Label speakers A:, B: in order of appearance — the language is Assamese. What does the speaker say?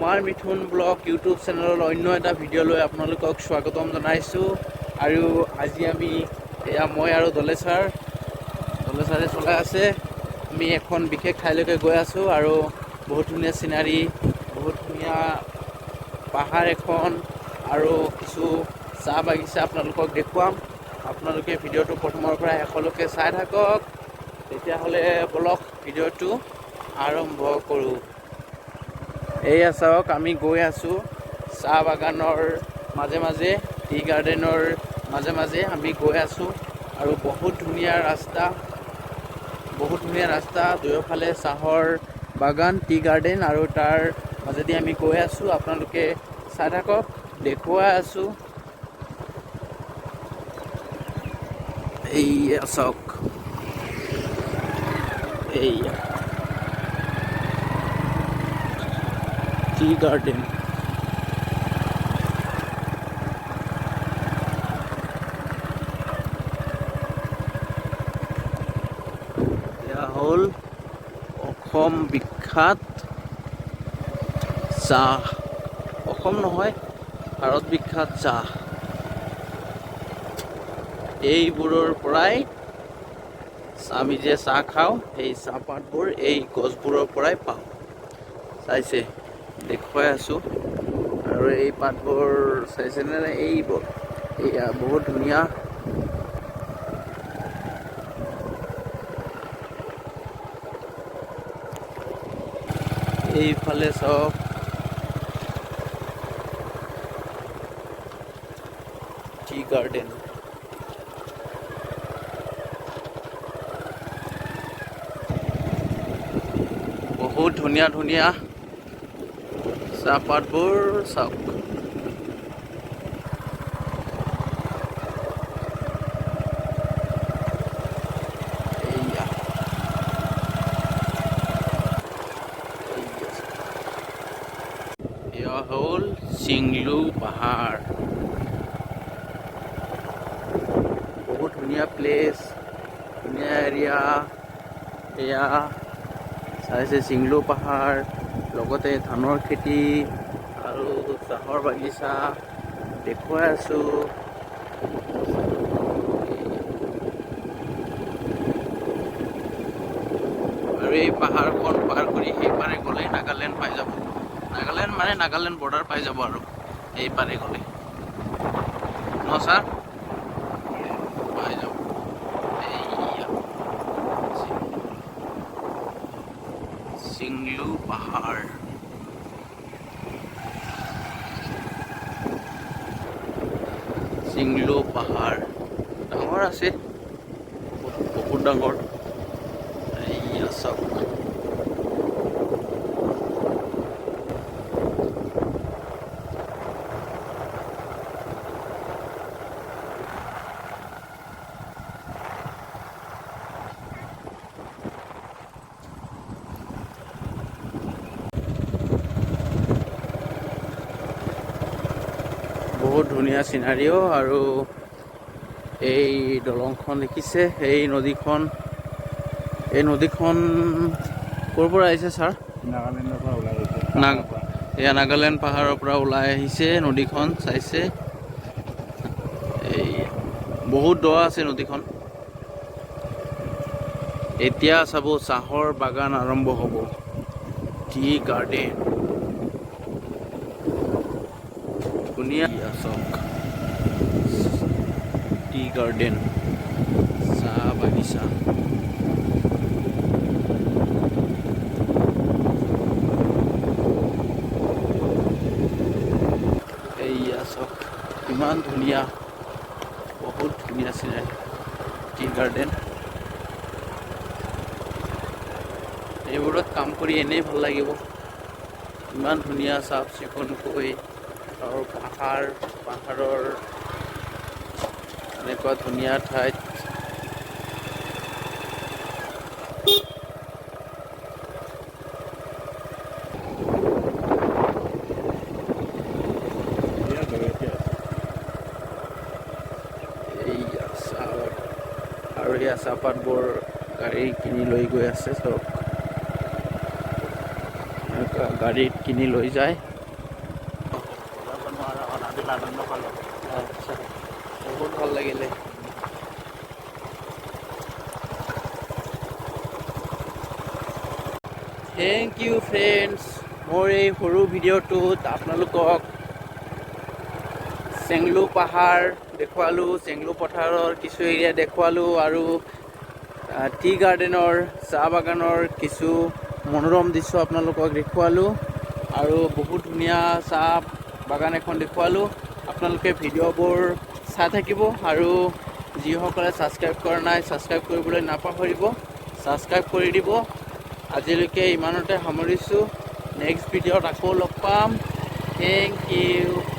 A: কুমাৰ মিথুন ব্লগ ইউটিউব চেনেলৰ অন্য এটা ভিডিঅ' লৈ আপোনালোকক স্বাগতম জনাইছোঁ। আৰু আজি আমি এয়া মই আৰু দলে ছাৰে চলাই আছে। আমি এখন বিশেষ ঠাইলৈকে গৈ আছোঁ আৰু বহুত ধুনীয়া চিনাৰী, বহুত ধুনীয়া পাহাৰ এখন আৰু কিছু চাহ বাগিচা আপোনালোকক দেখুৱাম। আপোনালোকে ভিডিঅ'টো প্ৰথমৰ পৰা শেষলৈকে চাই থাকক। তেতিয়াহ'লে বলক ভিডিঅ'টো আৰম্ভ কৰোঁ। এয়া চাওক, আমি গৈ আছোঁ চাহ বাগানৰ মাজে মাজে, টি গাৰ্ডেনৰ মাজে মাজে আমি গৈ আছোঁ। আৰু বহুত ধুনীয়া ৰাস্তা, বহুত ধুনীয়া ৰাস্তা, দুয়োফালে চাহৰ বাগান, টি গাৰ্ডেন আৰু তাৰ মাজেদি আমি গৈ আছোঁ। আপোনালোকে চাই থাকক, দেখুৱাই আছোঁ। এইয়া চাওক, এইয়া টি গাৰ্ডেন। এয়া হ'ল অসম বিখ্যাত চাহ, অসম নহয় ভাৰত বিখ্যাত চাহ। এইবোৰৰ পৰাই আমি যে চাহ খাওঁ, সেই চাহপাতবোৰ এই গছবোৰৰ পৰাই পাওঁ। চাইছে, দেখুৱাই আছোঁ। আৰু এই পাতবোৰ চাইছেনে? এইবোৰ এয়া বহুত ধুনীয়া। এইফালে চাওক, টি গাৰ্ডেন। বহুত ধুনীয়া ধুনীয়া চাহপাতবোৰ চাওক। এইয়া এইয়া এয়া হ'ল চিংলু পাহাৰ। বহুত ধুনীয়া প্লেচ, ধুনীয়া এৰিয়া। এয়া চাইছে চিংলু পাহাৰ, লগতে ধানৰ খেতি আৰু চাহৰ বাগিচা দেখুৱাই আছোঁ। আৰু এই পাহাৰখন পাৰ কৰি সেইপাৰে গ'লে নাগালেণ্ড পাই যাব। নাগালেণ্ড মানে নাগালেণ্ড বৰ্ডাৰ পাই যাব আৰু এইপাৰে গ'লে ন ছাৰ পাই যাব। এইয়া চিংলু পাহাৰ। চিংলু পাহাৰ ডাঙৰ আছে, বহুত ডাঙৰ। এইয়া চাওক, বহুত ধুনীয়া চিনাৰীও। আৰু এই দলংখন দেখিছে, এই নদীখন, এই নদীখন ক'ৰ পৰা আহিছে ছাৰ?
B: নাগালেণ্ডৰ পৰা ওলাই আহিছে।
A: এয়া নাগালেণ্ড পাহাৰৰ পৰা ওলাই আহিছে নদীখন, চাইছে। এই বহুত দ আছে নদীখন। এতিয়া চাব চাহৰ বাগান আৰম্ভ হ'ব, টি গাৰ্ডেন। ধুনীয়া চাওক, টি গাৰ্ডেন, চাহ বাগিচা। এইয়া চাওক কিমান ধুনীয়া, বহুত ধুনীয়া চিনাৰী টি গাৰ্ডেন। এইবোৰত কাম কৰি এনেই ভাল লাগিব। ইমান ধুনীয়া চাফ চিকুণকৈ আৰু পাহাৰ, পাহাৰৰ এনেকুৱা ধুনীয়া ঠাইত।
B: এয়া জলকীয়া আছে।
A: এইয়া চাহ আৰু এয়া চাহপাতবোৰ গাড়ী কিনি লৈ গৈ আছে। চব এনেকুৱা গাড়ীত কিনি লৈ যায়।
B: আনন্দ পালোঁ।
A: আচ্ছা, বহুত ভাল লাগিলে। Thank you friends. মোৰ এই সৰু ভিডিঅ'টোত আপোনালোকক চেংলু পাহাৰ দেখুৱালোঁ, চেংলু পথাৰৰ কিছু এৰিয়া দেখুৱালোঁ আৰু টি গাৰ্ডেনৰ, চাহ বাগানৰ কিছু মনোৰম দৃশ্য আপোনালোকক দেখুৱালোঁ আৰু বহুত ধুনীয়া চাহ বাগান এখন দেখুৱালোঁ। আপোনালোকে ভিডিঅ'বোৰ চাই থাকিব আৰু যিসকলে ছাবস্ক্ৰাইব কৰা নাই, ছাবস্ক্ৰাইব কৰিবলৈ নাপাহৰিব, ছাবস্ক্ৰাইব কৰি দিব। আজিলৈকে ইমানতে সামৰিছোঁ। নেক্সট ভিডিঅ'ত আকৌ লগ পাম। Thank you.